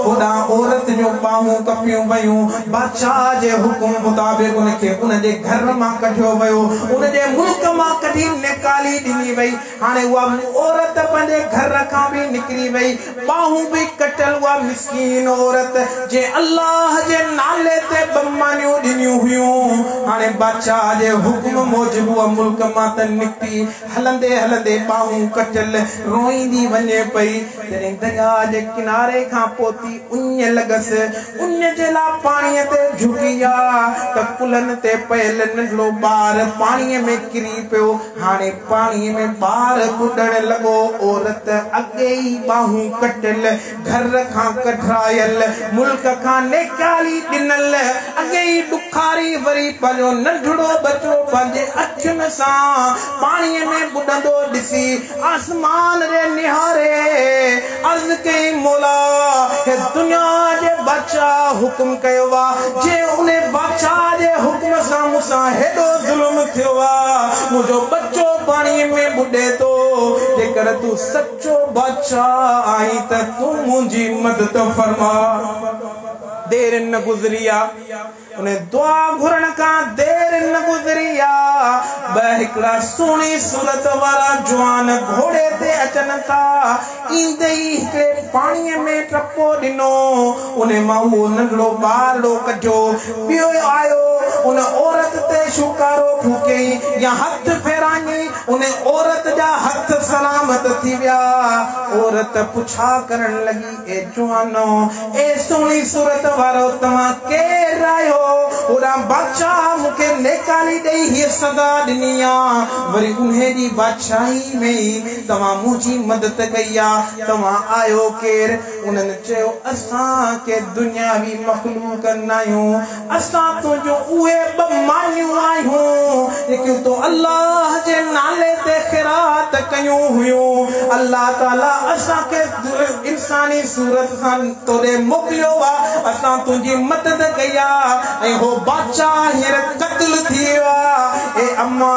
هوڏانهن عورت جون ٻانهون ڪپيون ويون. بادشاهه جي حڪم مطابق ان کي ان جي گهر مان ڪڍيو ويو. ان جي ملڪ مان ڪڍي نيڪالي ڏني وئي. هاڻي اها عورت پنهنجي گهر کان به نڪري وئي. ٻانهون به ڪٽيل اها مسڪين عورت جنهن الله جي نالي تي ٻه مانيون ڏنيون هيون، هاڻي بادشاهه جي حڪم موجب اها ملڪ مان ته نڪتي، هلندي هلندي ٻانهون ڪٽيل روئيندي وڃي پئي. جڏهن درياء جي ڪناري کان پهتي اڃ لڳس، اڃ جي لاء پاڻيء تي جهڪي آ ته ڪلهن تي پيل ننڍڙو ٻار پاڻيء ۾ ڪري پيو. هاڻي پاڻيء ۾ ٻار ٻڏڻ لڳو. عورت اڳي ئي ٻانهون ڪٽيل، گهر کان ڪڍرايل، ملڪ کان نيڪالي ڏنل، اڳي ئي ڏکاري، وري پنهنجو ننڍڙو ٻچو پنهنجي اکين سان پاڻيء ۾ ٻڏندو ڏسي، آسمان ڏي نهاري عرض ڪيائين، مولا! هي دنيا جي بادشاهه حڪم ڪيو آ، جنهن انهي بادشاهه جي حڪم سان مون سان هيڏو ظلم ٿيو آ، منهنجو ٻچو پاڻيء ۾ ٻڏي ٿو، جيڪر تون سچو بادشاهه آهين ته تون منهنجي مدد فرماء. دير نه گذري آ. ان دعا گهرڻ کان دير نه گذري آ، ٻه هڪڙا سهڻي صورت وارا جوان گهوڙي تي اچن ٿا. ايندي ئي هڪڙي پاڻيء ۾ ٽپو ڏنو، ان مان اهو ننڍڙو ٻارڙو ڪڍيو. ٻيو آيو، ان عورت تي شوڪارو ڦوڪيائين يا هٿ ڦيرايائين، ان عورت جا هٿ سلامت ٿي ويا. عورت پڇا ڪرڻ لڳي. اي جوانو! اي سهڻي صورت وارو! توهان ڪير آهيو؟ هوڏانهن بادشاهه مون کي نيڪالي ڏئي هيء سزا ڏني آ، وري انهيء جي بادشاهي ۾ ئي توهان منهنجي مدد ڪئي آ، توهان آهيو ڪير؟ انهن چيو، اسان ڪي دنياوي مخلوق ناهيون، اسان تنهنجون اهي ٻه مانيون آهيون، جيڪيون تو الله جي نالي تي خيرات ڪيون هيون. الله تعاليٰ اسان کي انساني صورت سان تو ڏي موڪليو آ، اسان تنهنجي مدد ڪئي آ ۽ هو بادشاهه هينئر قتل ٿي ويو آ. اي اما!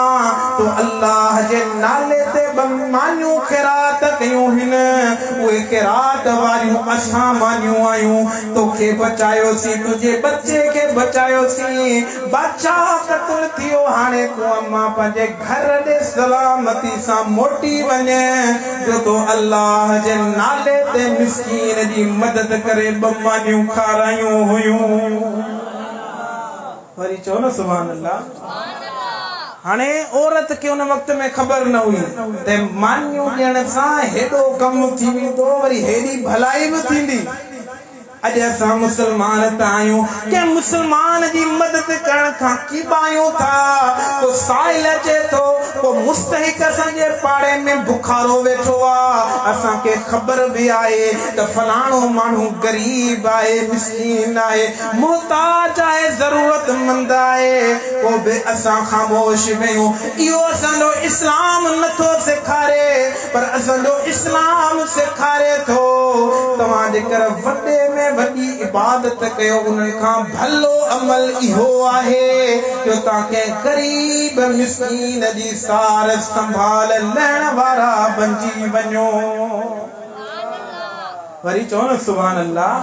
تو الله جي نالي تي ٻه مانيون خيرات ڪيون هن، اهي خيرات واريون اسان مانيون آهيون. توکي بچايوسين، تنهنجي ٻچي کي بچايوسين، بادشاهه قتل ٿيو، هاڻي تون اما پنهنجي گهر ڏي سلامتي سان موٽي وڃ، جو تو الله جي نالي تي مسڪين جي مدد ڪري ٻه مانيون کارايون هيون. وري چئو نه سبحان الله. هاڻي عورت کي ان وقت ۾ خبر نه هئي ته مانيون ڏيڻ سان هيڏو ڪم ٿي ويندو، وري هيڏي ڀلائي به ٿيندي. اڄ اسان مسلمان ته آهيون، ڪنهن مسلمان جي مدد ڪرڻ کان ڪيٻايون ٿا. ڪو سائل اچي ٿو، ڪو مستحق اسان جي پاڙي ۾ بکارو ويٺو آ، اسان کي خبر به آهي ته فلاڻو ماڻهو غريب آهي، مسڪين آهي، محتاج آهي، ضرورت مند آهي، پوء به اسان خاموش ويهون، اهو اسان جو اسلام نٿو سيکاري. پر اسان جو اسلام سيکاري ٿو توهان جيڪر وڏي ۾ ۾ وڏي عبادت ڪيو انهن کان ڀلو عمل اهو آهي جو توهان ڪنهن غريب مسڪين جي سار سنڀال لهڻ وارا بنجي وڃو. وري چئو نه سبحان الله.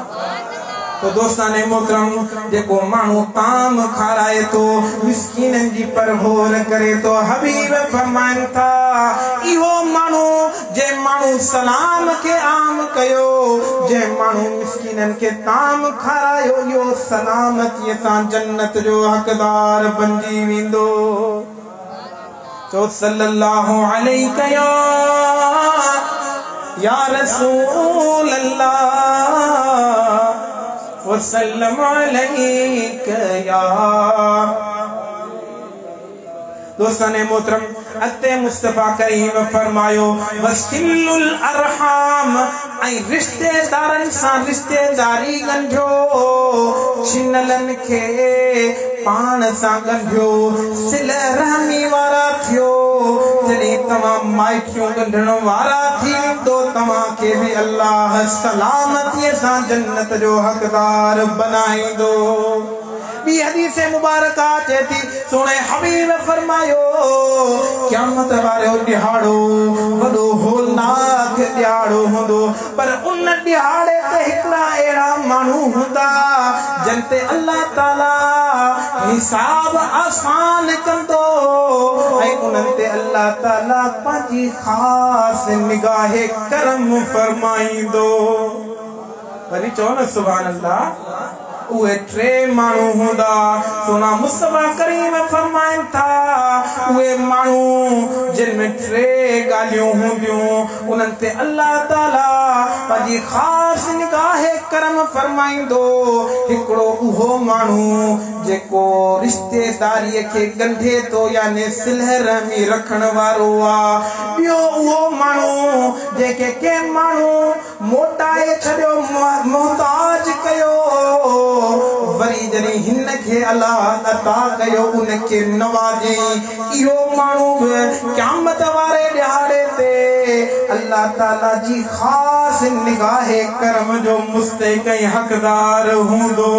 تو دوستان محترم جيڪو ماڻهو طعام کارائي ٿو، مسڪينن جي پرگهور ڪري ٿو، حبيب فرمائن ٿا اهو ماڻهو جنهن ماڻهو سلام کي عام ڪيو، جنهن ماڻهو مسڪينن کي طعام کارايو، اهو سلامتيء سان جنت جو حقدار بنجي ويندو. چئو صلي الله عليڪ يا يا رسول الله وسلم عليڪ يا. دوستان محترم اڳتي مصطفيٰ ڪريم فرمايو وصلوا الارحام ۽ رشتيدارن سان رشتيداري ڳنڍيو، ڇنلن کي پاڻ سان ڳنڍيو، صله رحمي وارا ٿيو، جڏهن توهان مائٽيون ڳنڍڻ وارا ٿي ويندو توهان کي به الله سلامتيء سان جنت جو حقدار بنائيندو. ٻي حديث مبارڪه اچي ٿي، سهڻي حبيب فرمايو، قيامت وارو ڏهاڙو وڏو هولناڪ ڏهاڙو هوندو، پر ان ڏهاڙي تي هڪڙا اهڙا ماڻهو هوندا، جن تي الله تعاليٰ حساب آسان ڪندو ۽ انهن تي الله تعاليٰ پنهنجي خاص نگاهه ڪرم فرمائيندو. وري چئو نه سبحان الله. اهي ٽي ماڻهو هوندا. سهڻا مصطفيٰ ڪريم فرمائن ٿا، اهي ماڻهو جن ۾ ٽي ڳالهيون هونديون، انهن تي الله تعاليٰ پنهنجي خاص نگاهه ڪرم فرمائيندو. هڪڙو اهو ماڻهو جيڪو رشتيداريء کي ڳنڍي ٿو يعني صله رحمي رکڻ وارو آ. ٻيو اهو ماڻهو جنهن کي ڪنهن ماڻهو موٽائي ڇڏيو، محتاج ڪيو، وري جڏهن هن کي الله عطا ڪيو ان کي نوازيائين، اهو ماڻهو به قيامت واري ڏهاڙي تي الله تعالي جي خاص نگاهه ڪرم جو مستحق ۽ حقدار هوندو.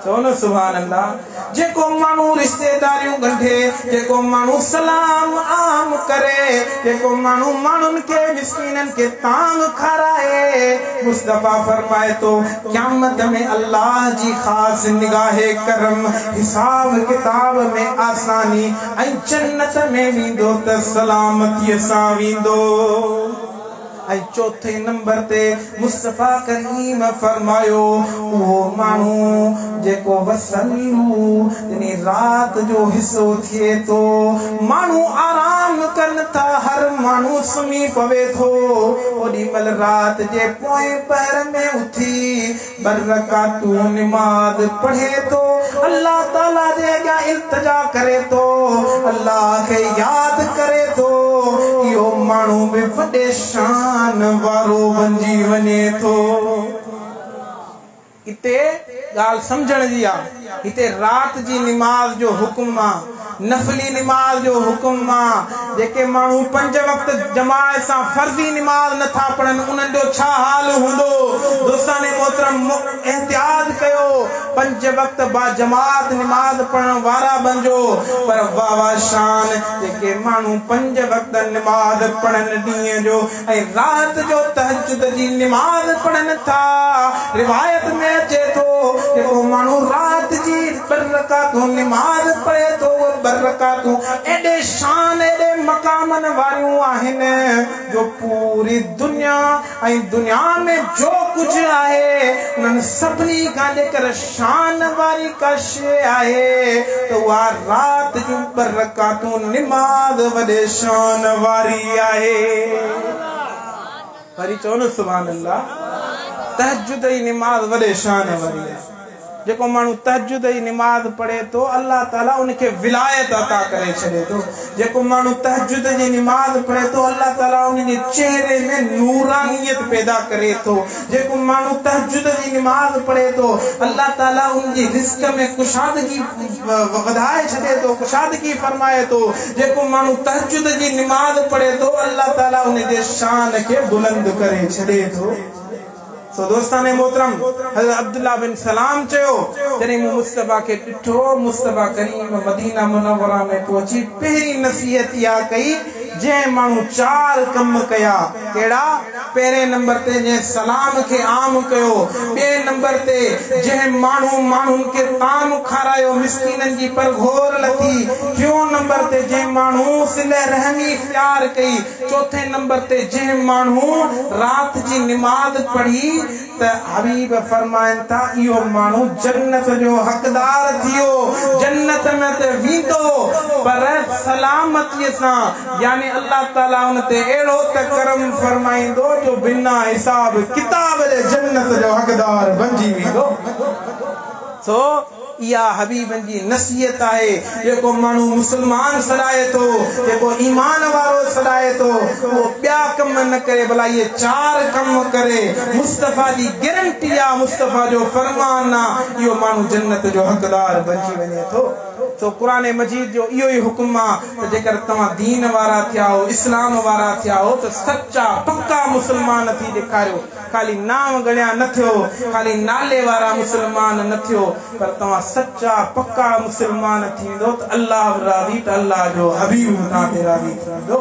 چئو نه سبحان الله. جيڪو ماڻهو رشتيداريون ڳنڍي، جيڪو ماڻهو سلام عام ڪري، جيڪو ماڻهو ماڻهن کي مسڪينن کي طعام کارائي، مصطفيٰ فرمائي ٿو، قيامت ۾ الله جي خاص نگاهه ڪرم، حساب ڪتاب ۾ آساني ۽ جنت ۾ ويندو ته سلامتيء سان ويندو. ۽ چوٿين نمبر تي مصطفيٰ ڪريم فرمايو، اهو ماڻهو جيڪو وصلوا يعني رات جو حصو ٿئي ٿو، ماڻهو آرام ڪن ٿا، هر ماڻهو سمهي پوي ٿو، اوڏي مهل رات جي پوئين پهر ۾ اٿي ٻه رڪعتون نماز پڙهي ٿو، الله تعاليٰ جي اڳيان التجا ڪري ٿو، الله کي ياد ڪري ٿو، اهو ماڻهو به وڏي شان وارو بنجي وڃي ٿو. هتي ڳالهه سمجهڻ جي آ، هتي رات جي نماز جو حڪم آ، نفلي نماز جو حڪم آ، جيڪي ماڻهو پنج وقت جماعت سان فرضي نماز نه ٿا پڙهن انهن جو ڇا حال هوندو؟ دوستان محترم احتياط ڪيو، پنج وقت باجماعت نماز پڙهڻ وارا بنجو، پر واه واه شان جيڪي ماڻهو پنج وقت نماز پڙهن ڏينهن جو ۽ رات جو تهجد جي نماز پڙهن ٿا، روايت ۾ اچي ٿو جيڪو ماڻهو رات جي ٻه رڪعتون نماز پڙهي ٿو اهي ٻه رڪعتون ايڏي شان ايڏي مقامن واريون آهن جو پوري دنيا ۽ دنيا ۾ جو ڪجهه آهي انهن سڀني کان جيڪر شان واري ڪا شيء آهي ته اها رات جون ٻه رڪعتون نماز وڏي شان واري آهي. وري چئو نه سبحان الله. تهجد جي نماز وڏي شان واري آهي. جيڪو ماڻهو تهجد جي نماز پڙهي ٿو الله تعالي ان کي ولايت عطا ڪري ڇڏي ٿو. جيڪو ماڻهو تهجد جي نماز پڙهي ٿو الله تعالي ان جي چهري ۾ نورانيت پيدا ڪري ٿو. جيڪو ماڻهو تهجد جي نماز پڙهي ٿو الله تعالي ان جي رزق ۾ ڪشادگي وڌائي ڇڏي ٿو، ڪشادگي فرمائي ٿو. جيڪو ماڻهو تهجد جي نماز پڙهي ٿو الله تعالي ان جي شان کي بلند ڪري ڇڏي ٿو. سو دوستان محترم! حضرت عبدالله بن سلام چيو، جڏهن مون مصطفيٰ کي ڏٺو، مصطفيٰ ڪريم مدينه منوره ۾ پهچي پهرين نصيحت اها ڪئي، جنهن ماڻهو چار ڪم ڪيا، ڪهڙا؟ پهرين نمبر تي جنهن سلام کي عام ڪيو، ٻئي نمبر تي جنهن ماڻهو ماڻهن کي طعام کارايو، مسڪينن جي پرگهور لٿي، ٽيون نمبر تي جنهن ماڻهو صله رحمي اختيار ڪئي، چوٿين نمبر تي جنهن ماڻهو رات جي نماز پڙهي ته حبيب فرمائن ٿا اهو ماڻهو جنت جو حقدار ٿيو، جنت ۾ ته ويندو پر سلامتيء سان يعني الله تعالي ان تي اهڙو ته ڪرم فرمائيندو جو بنا حساب ڪتاب جي جنت جو حقدار بنجي ويندو. سو اها حبيبن جي نصيحت آهي، جيڪو ماڻهو مسلمان سڏائي ٿو، جيڪو ايمان وارو سڏائي ٿو، اهو ٻيا ڪم نه ڪري ڀلا اهي چار ڪم ڪري، مصطفيٰ جي گرنٽي آ، مصطفيٰ جو فرمان آ، اهو ماڻهو جنت جو حقدار بنجي وڃي ٿو. سو قرآن مجيد جو اهو ئي حڪم آ ته جيڪر توهان دين وارا ٿيا آهو، اسلام وارا ٿيا آهو ته سچا پڪا مسلمان ٿي ڏيکاريو. خالي نانء ڳڻيا نه ٿيو، خالي نالي وارا مسلمان نه ٿيو، پر توهان سچا پڪا مسلمان ٿي ويندؤ ته الله به راضي ته الله جو حبيب به توهان تي راضي ٿي ويندو.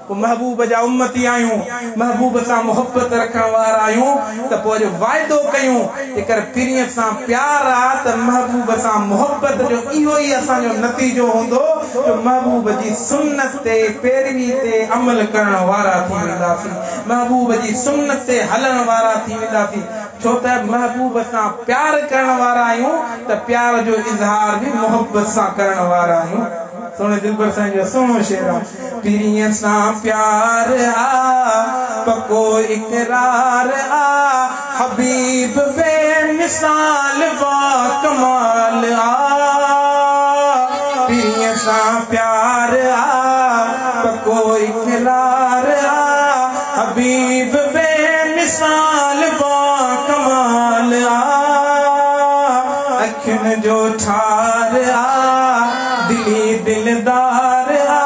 پوء محبوب جا امتي آهيون، محبوب سان محبت رکڻ وارا آهيون ته پوء اڄ واعدو ڪيون، جيڪر پرينء سان پيار آ ته محبوب سان محبت جو اهو ئي اسان جو نتيجو هوندو جو محبوب جي سنت تي پيروي تي عمل ڪرڻ وارا ٿي وينداسين. محبوب جي سنت تي هلڻ وارا ٿي وينداسين، ڇو ته محبوب سان پيار ڪرڻ وارا آهيون ته پيار جو اظهار به محبت سان ڪرڻ وارا آهيون. سهڻي دلبر سائين جو سهڻو شعر آ. پرينء سان پيار آ، پڪو اقرار آ، حبيب بي مثال باڪمال آ. پرينء سان پيار آ، پڪو اقرار آ، حبيب بي مثال باڪمال آ، اکين جو ٺار آ، دلي دلدار آ،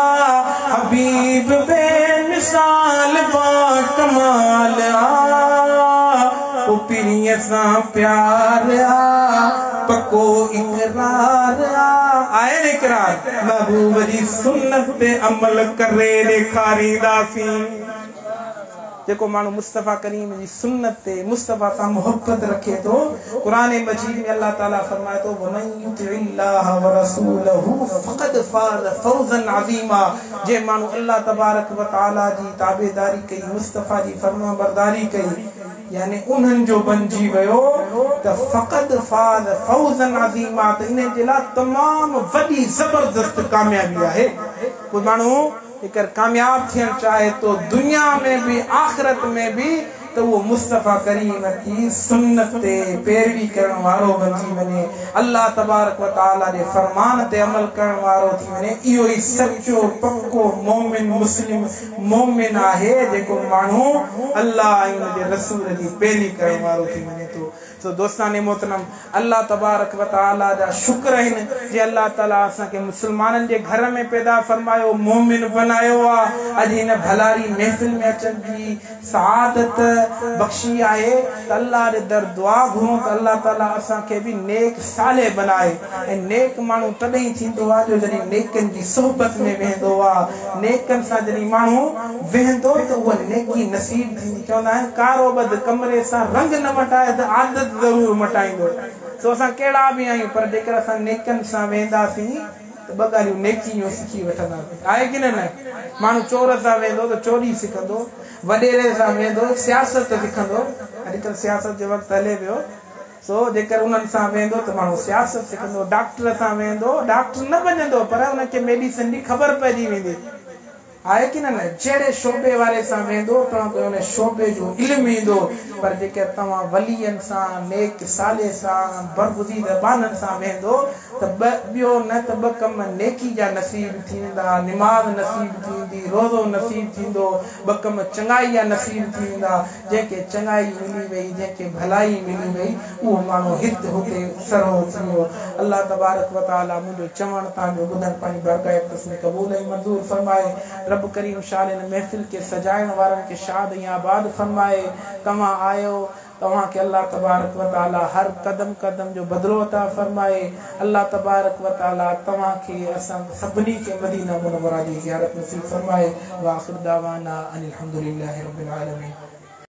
حبيب بي مثال باڪمال آ، او پرينء سان پيار آ، پڪو اقرار آ، آهي نه اقرار، محبوب جي سنت تي عمل ڪري ڏيکارينداسين. جيڪو ماڻهو مصطفيٰ ڪريم جي سنت تي مصطفيٰ سان محبت رکي ٿو، قرآن مجيد ۾ الله تعاليٰ فرمائي ٿو، ومن يطع الله ورسوله فقد فاز فوزا عظيما جنهن ماڻهو الله تبارڪ وتعاليٰ جي تابعداري ڪئي، مصطفيٰ جي فرمانبرداري ڪئي، يعني انهن جو بنجي ويو ته فقد فاز فوزا عظيما ته انهن جي لاء تمام وڏي زبردست ڪاميابي آهي. ڪوئي ماڻهو جيڪر ڪامياب ٿيڻ چاهي ٿو دنيا ۾ به آخرت ۾ به ته اهو مصطفيٰ ڪريم جي سنت تي پيروي ڪرڻ وارو بنجي وڃي، الله تبارڪ و تعاليٰ جي فرمان تي عمل ڪرڻ وارو ٿي وڃي، اهو ئي سچو پڪو مؤمن مسلم مؤمن آهي جيڪو ماڻهو الله ۽ ان جي رسول جي پيروي ڪرڻ وارو ٿي وڃي ٿو. سو دوستان محترم! الله تبارڪ و تعاليٰ جا شڪر آهن جنهن الله تعاليٰ اسان کي مسلمانن جي گهر ۾ پيدا فرمايو، مؤمن بنايو آ، اڄ هن ڀلاري محفل ۾ اچڻ جي سعادت بخشي آهي ته الله جي در دعا گهرون ته الله تعاليٰ اسان کي به نيڪ صالح بنائي ۽ نيڪ ماڻهو تڏهن ٿيندو آ جو جڏهن نيڪن جي صحبت ۾ ويهندو آ، نيڪن سان جڏهن ماڻهو ويهندو ته اها نيڪي نصيب ٿيندي. چوندا آهن ڪارو ٻڌ ڪمري سان رنگ نه مٽائي ته عادت ضرور مٽائيندو. سو اسان ڪهڙا به آهيون پر جيڪر اسان نيڪن سان ويهنداسين ته ٻه ڳالهيون نيڪي جون سکي وٺنداسين. آهي ڪي نه نه؟ ماڻهو چور سان ويهندو ته چوري سکندو، وڏيري سان ويهندو سياست سکندو. اڄڪلهه سياست جو وقت هلي پيو. سو جيڪر انهن سان ويهندو ته ماڻهو سياست سکندو، ڊاڪٽر سان ويهندو ڊاڪٽر نه بنجندو پر ان کي ميڊيسن جي خبر پئجي ويندي. آهي ڪي نه نه؟ جهڙي شعبي واري سان ويهندو توهان کي ان شعبي جو علم ايندو پر جيڪر توهان ولين سان، نيڪ صالح سان، برگزيده ٻانهن سان ويهندو ته ٻه ٻيو نه ته ٻه ڪم نيڪي جا نصيب ٿي ويندا، نماز نصيب ٿي ويندي، روزو نصيب ٿيندو، ٻه ڪم چڱائي جا نصيب ٿي ويندا. جنهن کي چڱائي ملي وئي، جنهن کي ڀلائي ملي وئي، اهو ماڻهو هت هتي سرهو ٿي ويو. الله تبارڪ و تعاليٰ منهنجو چوڻ توهان جو ٻڌڻ پنهنجي بارگاهه اقدس ۾ قبول ۽ منظور فرمائي. رب ڪريم شال هن محفل کي سجائڻ وارن کي شاد ۽ آباد فرمائي. توهان آيو. توهان کي الله تبارڪ و تعالي هر قدم قدم جو بدلو عطا فرمائي. الله تبارڪ و تعالي توهان کي اسان سڀني کي مدينه منوره جي زيارت نصيب فرمائي. واخر دعوانا ان الحمد لله رب العالمين.